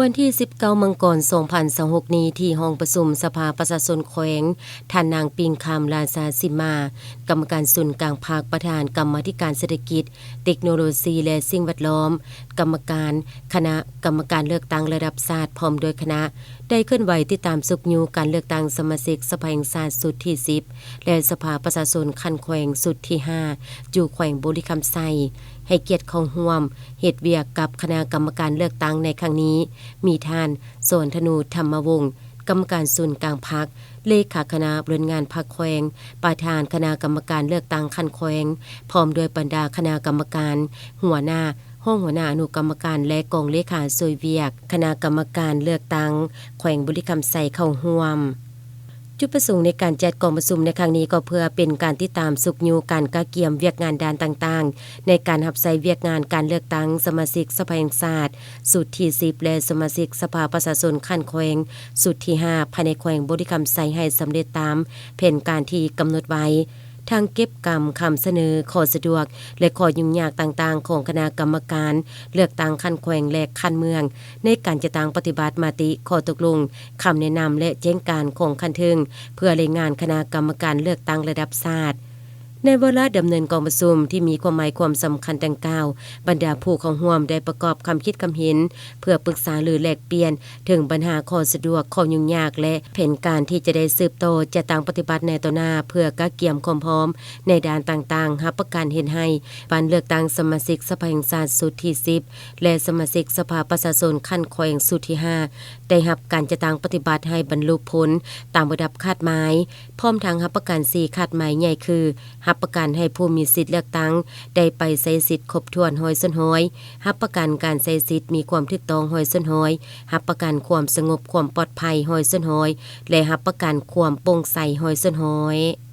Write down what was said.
ວັນທີສິບເກົ້າ ມັງກອນ ສອງພັນຊາວຫົກນີ້ ທີ່ຫ້ອງປະຊຸມສະພາປະຊາຊົນແຂວງ, ທ່ານນາງ ປິງຄຳ ລາຊາສິມາ ກຳມະການສູນກາງພັກ, ປະທານກຳມາທິການເສດຖະກິດ, ເຕັກໂນໂລຊີ ແລະ ສິ່ງແວດລ້ອມ, ກຳມະການຄະນະກຳມະການເລືອກຕັ້ງລະດັບຊາດ ພ້ອມດ້ວຍຄະນະ ໄດ້ເຄື່ອນໄຫວຕິດຕາມຊຸກຍູ້ການເລືອກຕັ້ງສະມາຊິກສະພາແຫ່ງຊາດຊຸດທີສິບ ແລະ ສະພາປະຊາຊົນຂັ້ນແຂວງຊຸດທີຫ້າ ຢູ່ແຂວງບໍລິຄຳໄຊ ໃຫ້ກຽດເຂົ້າຮ່ວມເຮັດວຽກກັບຄະນະກຳມະການເລືອກຕັ້ງໃນຄັ້ງນີ້ ມີທ່ານ ສອນທະນູ ທຳມະວົງ ກຳມະການສູນກາງພັກ, ເລຂາຄະນະບໍລິຫານງານພັກແຂວງ, ປະທານຄະນະກຳມະການເລືອກຕັ້ງຂັ້ນແຂວງ, ພ້ອມດ້ວຍບັນດາຄະນະກຳມະການ, ຫົວໜ້າ, ຮອງຫົວໜ້າອະນຸກຳມະການ ແລະ ກອງເລຂາຊ່ວຍວຽກຄະນະກຳມະການເລືອກຕັ້ງແຂວງບໍລິຄຳໄຊເຂົ້າຮ່ວມ. ຈຸດປະສົງໃນການຈັດກອງປະຊຸມໃນຄັ້ງນີ້ ກໍເພື່ອເປັນການຕິດຕາມຊຸກຍູ້ການກະກຽມວຽກງານດ້ານຕ່າງໆ ໃນການຮັບໃຊ້ວຽກງານການເລືອກຕັ້ງສະມາຊິກສະພາແຫ່ງຊາດຊຸດທີສິບ ແລະ ສະມາຊິກສະພາປະຊາຊົນຂັ້ນແຂວງຊຸດທີຫ້າ ພາຍໃນແຂວງບໍລິຄຳໄຊໃຫ້ສຳເລັດຕາມແຜນການທີ່ກຳນົດໄວ້. ທັງເກັບກຳຄຳສະເໜີ, ຂໍ້ສະດວກ ແລະ ຂໍ້ຫຍຸ້ງຍາກຕ່າງໆຂອງຄະນະກຳມະການເລືອກຕັ້ງຂັ້ນແຂວງ ແລະ ຂັ້ນເມືອງ ໃນການຈັດຕັ້ງປະຕິບັດມະຕິ, ຂໍ້ຕົກລົງ, ຄຳແນະນຳ ແລະ ແຈ້ງການຂອງຂັ້ນເທິງ ເພື່ອລາຍງານຄະນະກຳມະການເລືອກຕັ້ງລະດັບຊາດ. ໃນວາລະດຳເນີນກອງປະຊຸມທີ່ມີຄວາມໝາຍຄວາມສຳຄັນດັ່ງກ່າວ, ບັນດາຜູ້ເຂົ້າຮ່ວມໄດ້ປະກອບຄຳຄິດຄຳເຫັນ ເພື່ອປຶກສາ ຫຼື ແລກປ່ຽນເຖິງບັນຫາ, ຂໍ້ສະດວກ, ຂໍ້ຫຍຸ້ງຍາກ ແລະ ແຜນການທີ່ຈະໄດ້ສືບຕໍ່ຈັດຕັ້ງປະຕິບັດໃນຕໍ່ໜ້າ ເພື່ອກະກຽມຄວາມພ້ອມໃນດ້ານຕ່າງໆ, ຮັບປະກັນເຮັດໃຫ້ການເລືອກຕັ້ງສະມາຊິກສະພາແຫ່ງຊາດຊຸດທີສິບ ແລະ ສະມາຊິກສະພາປະຊາຊົນຂັ້ນແຂວງຊຸດທີຫ້າ ໄດ້ຮັບການຈັດຕັ້ງປະຕິບັດໃຫ້ບັນລຸຜົນຕາມລະດັບຄາດໝາຍ, ພ້ອມທັງຮັບປະກັນສີ່ຄາດໝາຍໃຫຍ່ຄື ຮັບປະກັນໃຫ້ຜູ້ມີສິດເລືອກຕັ້ງໄດ້ໄປໃຊ້ສິດຄົບຖ້ວນຮ້ອຍສ່ວນຮ້ອຍ, ຮັບປະກັນການໃຊ້ສິດມີຄວາມຖືກຕ້ອງຮ້ອຍສ່ວນຮ້ອຍ, ຮັບປະກັນຄວາມສະຫງົບຄວາມປອດໄພຮ້ອຍສ່ວນຮ້ອຍ ແລະ ຮັບປະກັນຄວາມໂປ່ງໃສຮ້ອຍສ່ວນຮ້ອຍ.